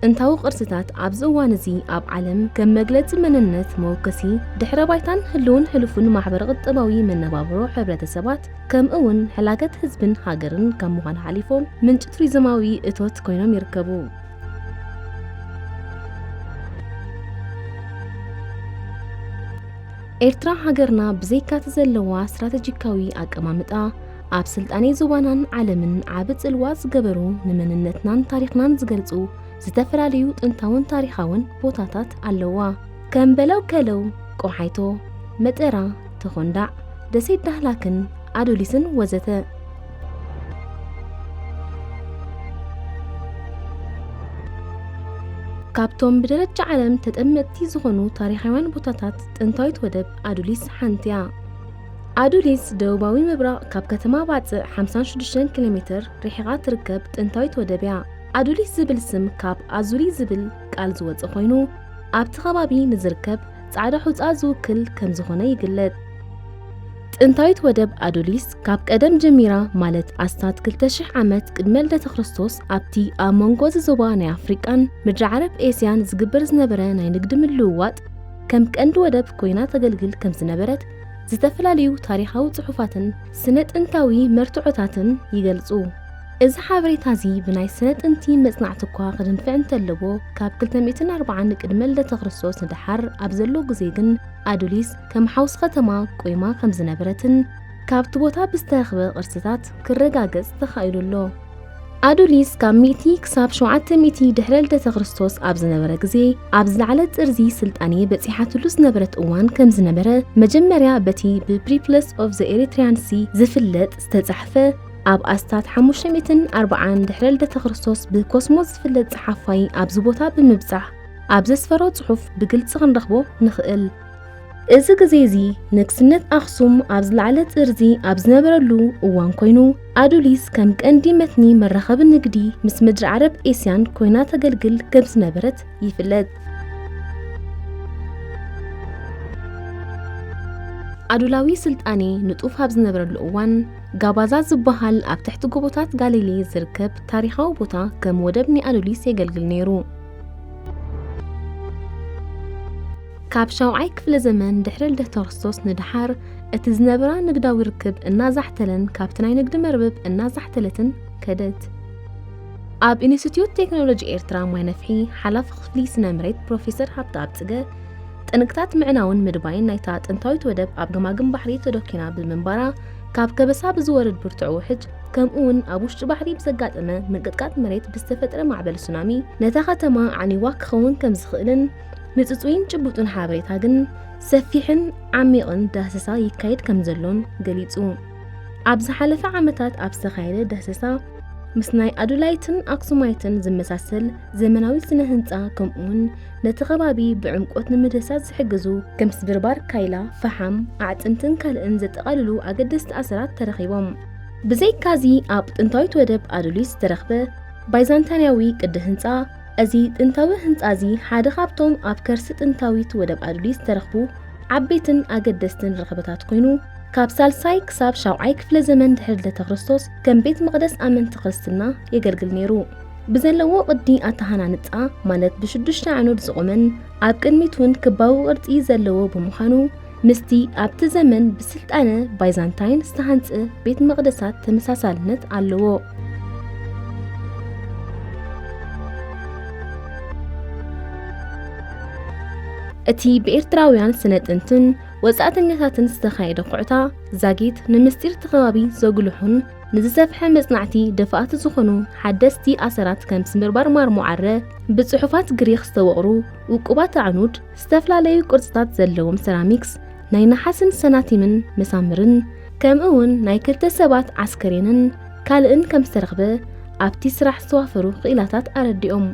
ጥንታዊ ቅርስታት ኣብዚ እዋን እዚ ኣብ ዓለም ከም መግለጺ መንነት፣ መወከሲ ድሕረ ባይታን ህልውን ሕሉፍን ማሕበረ ቁጠባዊ መነባብሮ ሕብረተሰባት፣ ከምኡ እውን ሕላገት ህዝብን ሃገርን ካብ ምዃን ሓሊፎም ምንጪ ቱሪዝማዊ እቶት ኮይኖም ይርከቡ። ኤርትራ ሃገርና ብዘይካ'ቲ ዘለዋ ስትራተጂካዊ ኣቀማምጣ፣ ኣብ ስልጣኔ ዞባናን ዓለምን ዓቢ ጽልዋ ዝገበሩ ንመንነትናን ታሪኽናን ዝገልጹ ዝተፈላለዩ ጥንታውን ታሪኻውን ቦታታት ኣለዋ። ከም በለው ከለው፣ ቆሓይቶ፣ መጠራ፣ ተኾንዳዕ፣ ደሴት ዳህላክን ኣዶሊስን ወዘተ። ካብቶም ብደረጃ ዓለም ተጠመጥቲ ዝኾኑ ታሪኻውያን ቦታታት ጥንታዊት ወደብ ኣዱሊስ ሓንቲ እያ። ኣዱሊስ ደቡባዊ ምብራቕ ካብ ከተማ ባጽዕ ሓምሳን ሽዱሽተን ኪሎ ሜትር ርሒቓ ትርከብ ጥንታዊት ወደብ እያ። ኣዱሊስ ዝብል ስም ካብ ኣዙሊ ዝብል ቃል ዝወጸ ኮይኑ፣ ኣብቲ ከባቢ ንዝርከብ ጻዕዳ ሑጻ ዝውክል ከም ዝኾነ ይግለጽ። ጥንታዊት ወደብ ኣዱሊስ ካብ ቀደም ጀሚራ፣ ማለት ኣስታት ክልተ ሽሕ ዓመት ቅድመ ልደተ ክርስቶስ፣ ኣብቲ ኣብ መንጎ እዚ ዞባ ናይ ኣፍሪቃን ምድሪ ዓረብ ኤስያን ዝግበር ዝነበረ ናይ ንግዲ ምልውዋጥ ከም ቀንዲ ወደብ ኮይና ተገልግል ከም ዝነበረት ዝተፈላለዩ ታሪኻዊ ጽሑፋትን ስነ ጥንታዊ መርትዖታትን ይገልጹ። እዚ ሓበሬታ እዚ ብናይ ስነ ጥንቲ መጽናዕቲ እኳ ክድንፍዕ እንተለዎ፣ ካብ ክልተ ሚእትን ኣርባዓን ቅድመ ልደተ ክርስቶስ ንደሓር ኣብ ዘሎ ግዜ ግን ኣዱሊስ ከም ሓውሲ ከተማ ቆይማ ከም ዝነበረትን ካብቲ ቦታ ብዝተረኽበ ቅርስታት ክረጋገጽ ተኻኢሉ ኣሎ። ኣዱሊስ ካብ ሚእቲ ክሳብ ሸውዓተ ሚእቲ ድሕረ ልደተ ክርስቶስ ኣብ ዝነበረ ግዜ፣ ኣብ ዝለዓለ ጥርዚ ስልጣኔ በጺሓትሉ ዝነበረት እዋን ከም ዝነበረ፣ መጀመርያ በቲ ብ Preface of the Erythraean Sea ዝፍለጥ ዝተጻሕፈ፣ ኣብ ኣስታት ሓሙሽተ ሚእትን ኣርባዓን ድሕረ ልደተ ክርስቶስ ብኮስሞስ ዝፍለጥ ጸሓፋይ ኣብዚ ቦታ ብምብጻሕ ኣብ ዘስፈሮ ጽሑፍ ብግልጺ ክንረኽቦ ንኽእል። እዚ ግዜ እዚ ንግስነት ኣኽሱም ኣብ ዝለዓለ ጥርዚ ኣብ ዝነበረሉ እዋን ኮይኑ፣ ኣዱሊስ ከም ቀንዲ መትኒ መራኸቢ ንግዲ ምስ ምድሪ ዓረብ ኤስያን ኮይና ተገልግል ከም ዝነበረት ይፍለጥ። ኣዱላዊ ስልጣኔ ንጡፍ ኣብ ዝነበረሉ እዋን፣ ጋባዛ ዝበሃል ኣብ ትሕቲ ጎቦታት ጋሊሌ ዝርከብ ታሪኻዊ ቦታ ከም ወደብ ናይ ኣዱሊስ የገልግል ነይሩ። ካብ ሻውዓይ ክፍለ ዘመን ድሕሪ ልደተ ክርስቶስ ንደሓር፣ እቲ ዝነበራ ንግዳዊ ርክብ እናዛሕተለን ካብቲ ናይ ንግዲ መርበብ እናዛሕተለትን ከደት። ኣብ ኢንስቲትዩት ቴክኖሎጂ ኤርትራ ማይ ነፍሒ ሓላፊ ክፍሊ ስነ መሬት ፕሮፌሰር ሃብተኣብ ጽገ፣ ጠንቅታት ምዕናውን ምድባይን ናይታ ጥንታዊት ወደብ ኣብ ገማግም ባሕሪ ተደኪና ብምንባራ፣ ካብ ከበሳ ብዝወርድ ብርቱዕ ውሕጅ፣ ከምኡ እውን ኣብ ውሽጢ ባሕሪ ብዘጋጠመ ምንቅጥቃጥ መሬት ብዝተፈጥረ ማዕበል ሱናሚ፣ ነታ ከተማ ኣዕኒዋ ክኸውን ከም ዝኽእልን፣ ንጽጹይን ጭቡጥን ሓበሬታ ግን፣ ሰፊሕን ዓሚቕን ዳህሰሳ ይካየድ ከም ዘሎን ገሊጹ። ኣብ ዝሓለፈ ዓመታት ኣብ ዝተኻየደ ዳህሰሳ፣ ምስ ናይ ኣዱላይትን ኣክሱማይትን ዝመሳሰል ዘመናዊ ስነ ህንጻ፣ ከምኡውን ነቲ ከባቢ ብዕምቆት ንምድህሳስ ዝሕግዙ ከም ስብርባር ካይላ፣ ፈሓም፣ ኣዕጽምትን ካልእን ዘጠቓልሉ ኣገደስቲ ኣሰራት ተረኺቦም። ብዘይካዚ፣ ኣብ ጥንታዊት ወደብ ኣዱሊስ ዝተረኽበ ባይዛንታንያዊ ቅዲ ህንጻ፣ እዚ ጥንታዊ ህንጻ እዚ ሓደ ካብቶም ኣብ ከርሲ ጥንታዊት ወደብ ኣዱሊስ ዝተረኽቡ ዓበይትን ኣገደስትን ረኽብታት ኮይኑ፣ ካብ ሳልሳይ ክሳብ ሻውዓይ ክፍለ ዘመን ድሕሪ ልደተ ክርስቶስ ከም ቤት መቕደስ ኣመንቲ ክርስትና የገልግል ነይሩ። ብዘለዎ ቅዲ ኣተሃናንጻ፣ ማለት ብሽዱሽተ ዓኑድ ዝቖመን ኣብ ቅድሚት እውን ክባዊ ቅርጺ ዘለዎ ብምዃኑ፣ ምስቲ ኣብቲ ዘመን ብስልጣነ ባይዛንታይን ዝተሃንጸ ቤት መቕደሳት ተመሳሳልነት ኣለዎ። እቲ ብኤርትራውያን ስነ ጥንትን ወጻእተኛታትን ዝተኻየደ ኩዕታ ዛጊት፣ ንምስጢር እቲ ከባቢ ዘጉልሑን ንዝሰፍሐ መጽናዕቲ ደፋእቲ ዝኾኑ ሓደስቲ ኣሰራት ከም ስምብርባር ማርሞዓረ፣ ብጽሑፋት ግሪኽ ዝተወቕሩ ውቁባት ኣዕኑድ፣ ዝተፈላለዩ ቅርጽታት ዘለዎም ሰራሚክስ፣ ናይ ነሓስን ሰናቲምን መሳምርን፣ ከምኡ እውን ናይ ክልተ ሰባት ዓስከሬንን ካልእን ከም ዝተረኽበ ኣብቲ ስራሕ ዝተዋፈሩ ክኢላታት ኣረዲኦም።